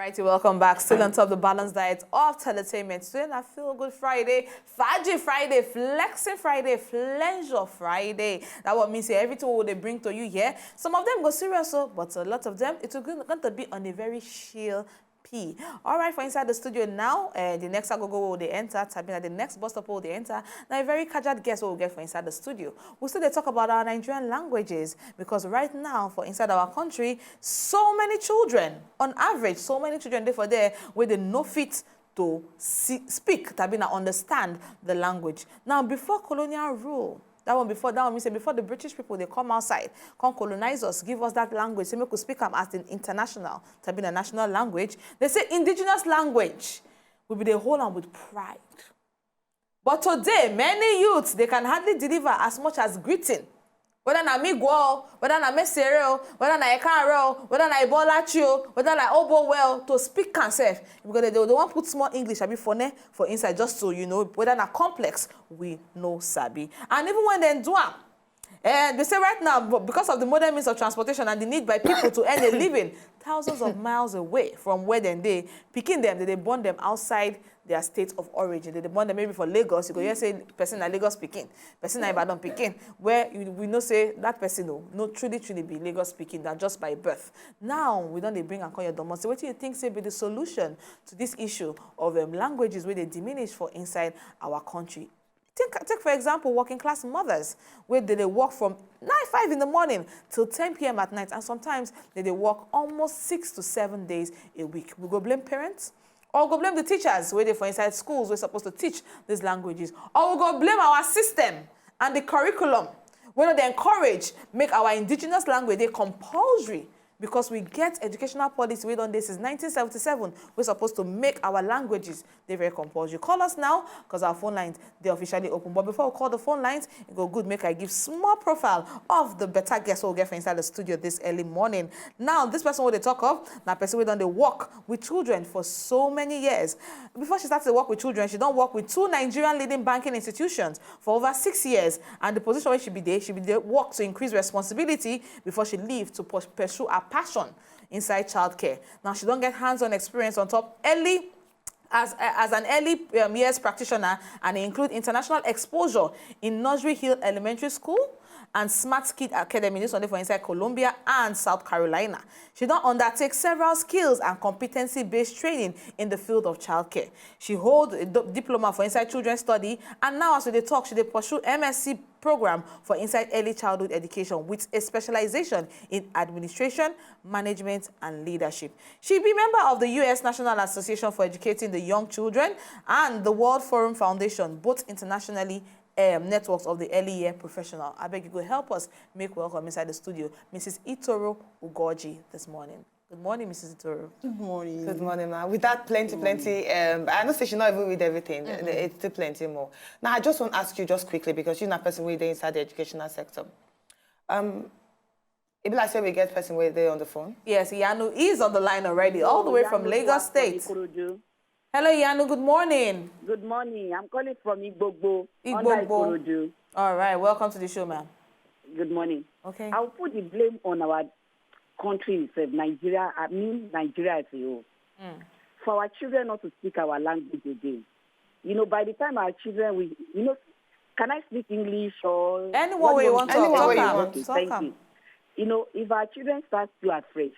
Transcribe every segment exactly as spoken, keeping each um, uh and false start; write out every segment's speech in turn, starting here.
Alrighty, welcome back. Still on top of the balanced diet of entertainment. Today na feel good Friday, Faji Friday, flexing Friday, flenjo Friday. That what means say everything we dey bring to you here. Some of them go serious, so but a lot of them it will going to be on a very chill P. All right, for inside the studio now, uh, the next agogo we dey enter, Tabina, the next bus stop we dey enter. Now a very casual guest we will get for inside the studio. We still dey talk about our Nigerian languages because right now for inside our country, so many children, on average, so many children dey for there where they no fit to see, speak, Tabina, understand the language. Now, before colonial rule, that one before that one means say before the British people they come outside, come colonize us, give us that language, say make we speak am as an international, Tabina, national language. They say indigenous language, we be dey hold am with pride. But today, many youths they can hardly deliver as much as greeting. Whether na migwo, whether na mesere, whether na ekaro, whether na ibolachi, whether na obo well to speak can sef. Because they, they wan put small English abi for ne for inside just so you know whether na complex we no sabi. And even when they do am, eh, they say right now, but because of the modern means of transportation and the need by people to earn a living, thousands of miles away from where dem dey, pikin dem, they dey born them outside their state of origin. They dey born them maybe for Lagos, you go hear say person na Lagos pikin, person na Ibadan pikin, where you, we know say that person no, no truly, truly be Lagos pikin than just by birth. Now, we don dey bring am come your domot. So wetin you think say be the solution to this issue of um, languages wey dey diminish for inside our country? Take, take for example working class mothers wey dey dey work from nine five in the morning till ten p m at night, and sometimes they dey work almost six to seven days a week. We go blame parents, or we go blame the teachers wey dey for inside schools wey suppose to teach these languages, or we go blame our system and the curriculum wey no dey encourage make our indigenous language dey compulsory because we get educational policy wey don dey since nineteen seventy-seven wey suppose to make our languages dey very compulsory. Call us now because our phone lines dey officially open. But before we call the phone lines, e go good make I give small profile of the better guest wey we get for inside the studio this early morning. Now, this person wey dey talk of na person wey don dey work with children for so many years. Before she start to work with children, she don work with two Nigerian leading banking institutions for over six years, and the position wey she be dey, she be dey work to increase responsibility before she leave to pers- pursue her passion inside childcare. Now, she don get hands-on experience on top early as, as an early um, years practitioner, and e include international exposure in Nursery Hill Elementary School and Smart Kid Academy, this one dey for inside Colombia and South Carolina. She don undertake several skills and competency-based training in the field of childcare. She hold a do- diploma for inside children's study, and now as we dey talk, she dey pursue M S C program for inside early childhood education with a specialization in administration, management, and leadership. She be member of the U S National Association for Educating the Young Children and the World Forum Foundation, both internationally um, networks of the early year professional. I beg you go help us make welcome inside the studio, Missus Itoro Ugoji, this morning. Good morning, Missus Itoro. Good morning. Good morning, ma. With that plenty, plenty, um, I know say she not even read everything. It's still plenty more. Now, I just want to ask you just quickly because you're not person wey dey inside the educational sector. Um, e be like say we get person wey dey on the phone. Yes, Iyanu is on the line already, all the way from Lagos State. Hello, Iyanu. Good morning. Good morning. I'm calling from Igbogbo. Igbogbo. Ikorodu. All right. Welcome to the show, ma'am. Good morning. Okay. I'll put the blame on our country itself, Nigeria. I mean, Nigeria as a whole. For our children not to speak our language again. You know, by the time our children, we, you know, can I speak English or Anyone what wey do you you want want to me talk to am, say? Okay, talk thank am. You. You know, if our children start school afresh,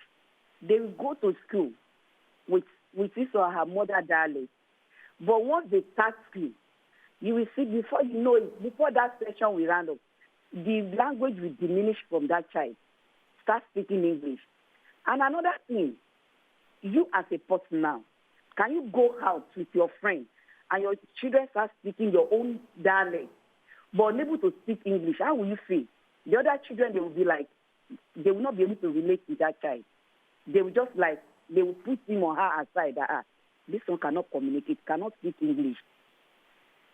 they will go to school with with his or her mother dialect. But once they start school, you will see before you know it, before that session will round up, the language will diminish from that child. Start speaking English. And another thing, you as a person now, can you go out with your friend and your children start speaking your own dialect, but unable to speak English? How will you feel? The other children, they will be like, they will not be able to relate with that child. They will just like, they will put him or her aside. That, ah, this one cannot communicate, cannot speak English.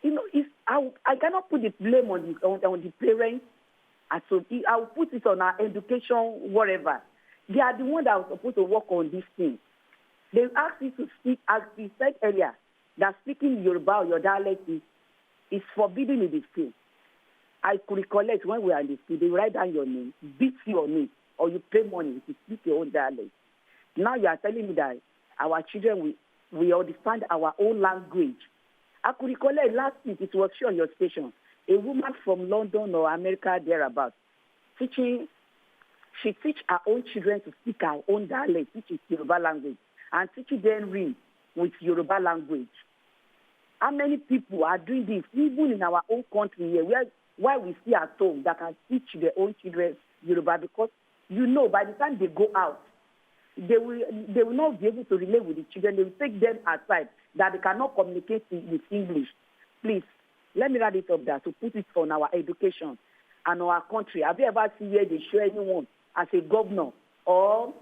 You know, it's, I, I cannot put the blame on the, on, on the parents. And so I will put it on our education, whatever. They are the ones that are supposed to work on this thing. They ask you to speak, as we said earlier, that speaking Yoruba or your dialect is, is forbidden in the school. I could recollect when we were in the school, they write down your name, beat you on it, or you pay money to speak your own dialect. Now you are telling me that Our children will, will understand our own language. I could recollect last week, it was shown on your station, a woman from London or America thereabouts, teaching, she teach her own children to speak her own dialect, which is Yoruba language, and teaching them read with Yoruba language. How many people are doing this, even in our own country here, where, why we see at home that can teach their own children Yoruba? Because, you know, by the time they go out, they will, they will not be able to relate with the children. They will take them aside, that they cannot communicate with English. Please, let me wrap it up there to put it on our education and our country. Have you ever seen where they show anyone as a governor or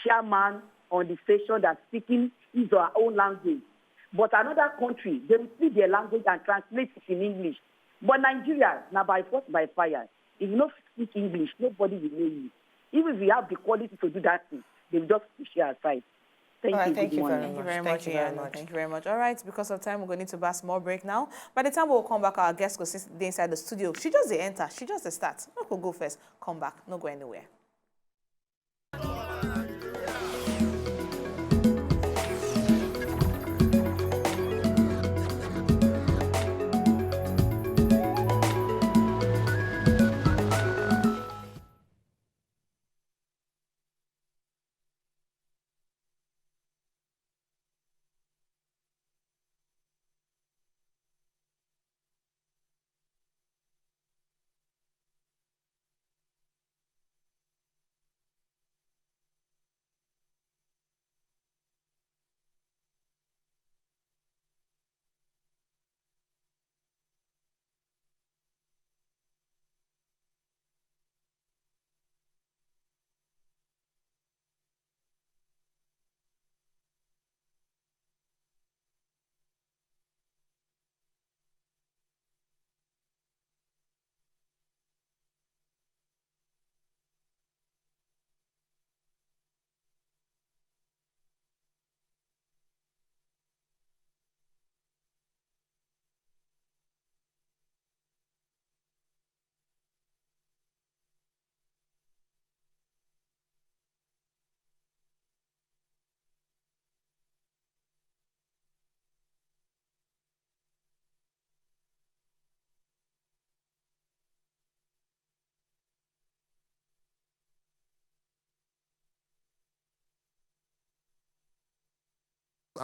chairman on the station that's speaking his or her own language? But another country, they will speak their language and translate it in English. But Nigeria, now by force, by fire. If you don't speak English, nobody will know you. Even if you have the quality to do that thing, they will just push you aside. Thank All right, you. Thank Good you morning. Very much. Thank you very much. Thank you very much. All right, because of time, we're going to pass more break now. By the time we'll come back, our guest will sit inside the studio. She just the enter. She just the start. We'll go first. Come back. No go anywhere.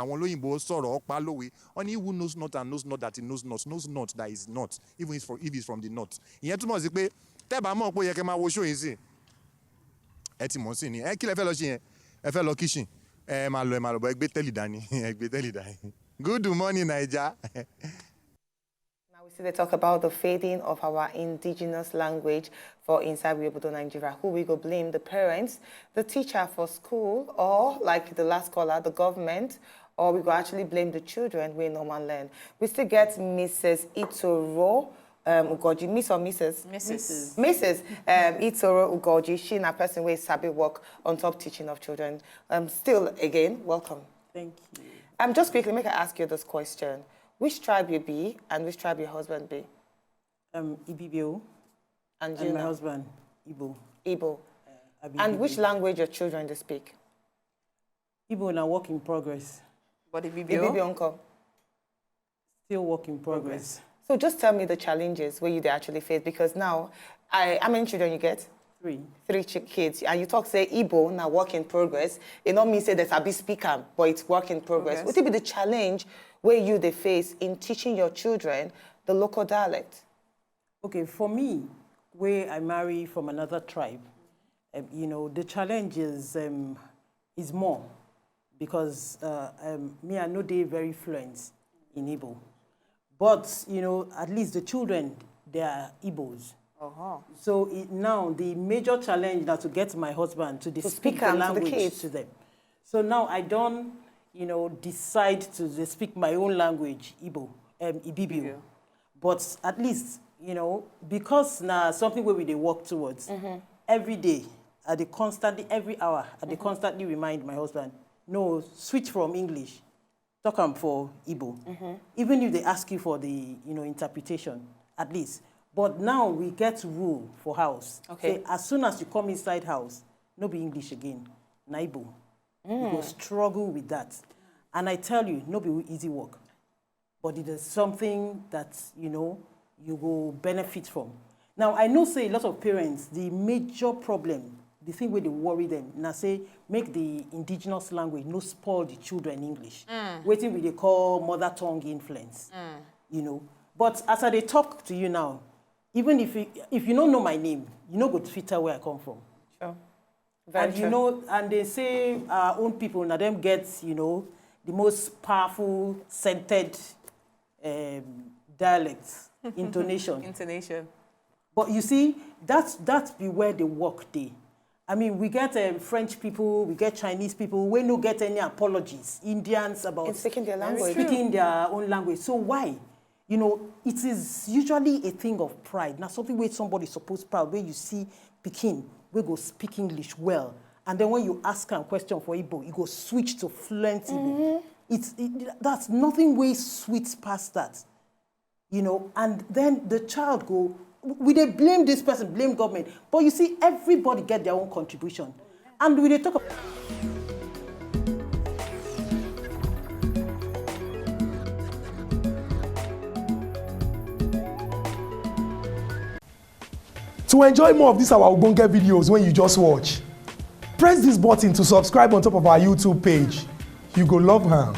Àwọn olóyìnbó sọ̀rọ̀ ọ̀pá lówe, wọ́n ní, "He who knows not and knows not that he knows not, knows not that he is not, even if he's from the north." Ìyẹn túmọ̀ sí pé tẹ́ bá mọ̀ pé ó yẹ kẹ́ máa wo show yìí sí, ẹ ti mọ̀ sí ni. Ẹ kí lẹ fẹ́ lọ ṣe yẹn? Ẹ fẹ́ lọ kitchen? Ẹ máa lọ, ẹ máa lọ, bọ̀ ẹ gbé tẹ́lì dání. Ẹ gbé tẹ́lì dání. Good morning, Naija. Now we still dey talk about the fading of our indigenous language for inside we obodo Nigeria. Who we go blame? The parents, the teacher for school, or like the last caller, the government, or we go actually blame the children wey no wan learn. We still get Missus Itoro um, Ugoji, Miss or Missus? Missus. Missus um, Itoro Ugoji. She na person wey sabi work on top teaching of children. Um, still again, welcome. Thank you. Um, just quickly, make I ask you this question. Which tribe you be and which tribe your husband be? Um, Ibibio And you and my now? Husband, Igbo. Igbo. I be And which Igbo. Language your children dey speak? Igbo na work in progress. But if you Ibibio uncle. Still work in progress. So just tell me the challenges where you dey actually face, because now, I how many children you get? Three. Three ch- kids, and you talk say Igbo na work in progress. It not mean say there's a big speaker, but it's work in progress. Progress. What would be the challenge where you dey face in teaching your children the local dialect? Okay, for me, where I marry from another tribe, um, you know, the challenge is um, is more because uh, um, me I no dey very fluent in Igbo, but you know, at least the children, they are Igbos. Uh-huh. So it, now the major challenge now to get my husband to, the To speak speak the am to the language kids. To them. So now I don't, you know, decide to dey speak my own language, Igbo, um, Ibibio. Ibibio. But at least, you know, because na something where we dey work towards every day, I dey constantly, every hour, I dey constantly remind my husband, no, switch from English, talk am for Igbo. Even if they ask you for the, you know, interpretation, at least. But now we get rule for house. Okay. Say, as soon as you come inside house, no be English again, na Igbo. You go struggle with that. And I tell you, no be easy work. But it is something that, you know, you go benefit from. Now, I know say a lot of parents, the major problem, the thing wey dey worry them, na say make the indigenous language no spoil the children English. Wetin we dey call mother tongue influence. You know. But as I dey talk to you now, even if you, if you no know my name, you no go fit tell where I come from. Sure. Very And you true. know, and they say our own people, na them get, you know, the most powerful scented um, dialect intonation. Intonation. But you see, that's that's be where the work dey. I mean, we get um, French people, we get Chinese people, we no get any apologies. Indians about In speaking their language. speaking their own language. So why? You know, it is usually a thing of pride. Now, something where somebody supposed proud, where you see pikin, we go speak English well. And then when you ask a question for Igbo, you go switch to fluent Igbo. It's it, that's nothing way sweet past that. You know, and then the child go, we dey blame this person, blame government. But you see, everybody get their own contribution. And we dey talk about To enjoy more of these our ogbonge videos when you just watch, press this button to subscribe on top of our YouTube page. You go love am.